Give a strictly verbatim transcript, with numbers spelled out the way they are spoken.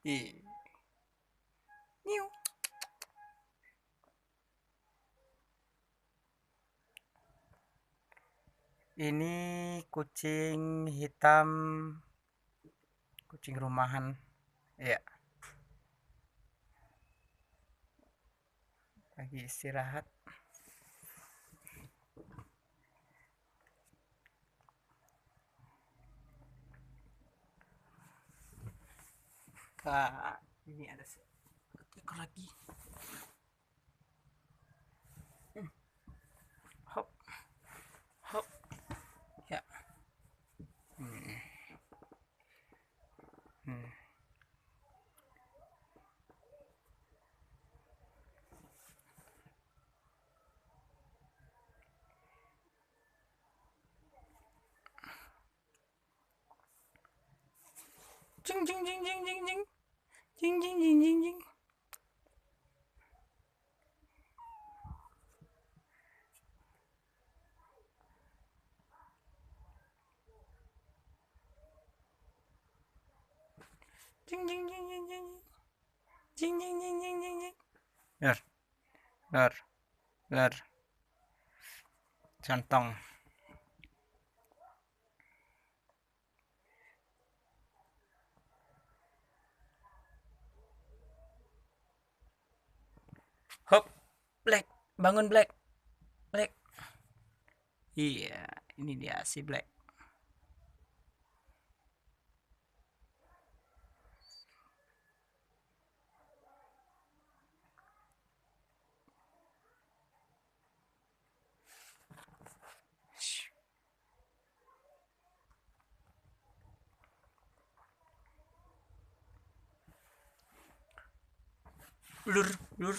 Hi. Niu. Ini kucing hitam, kucing rumahan. Ya. Lagi istirahat. Ka, ini ada se-, ekor lagi. Hmm. Hop. Hop. Ya. Hmm. Hmm. Jing, jing, jing, jing, jing, jing. Jing, jing, jing, jing, jing. Jing, jing, jing, jing, jing, jing. Jing, jing, jing, jing, jing, jing. Ler. Ler. Ler. Jantong. Hop, Black, bangun, Black. Black. Iya, ini dia si Black. Lur, lur.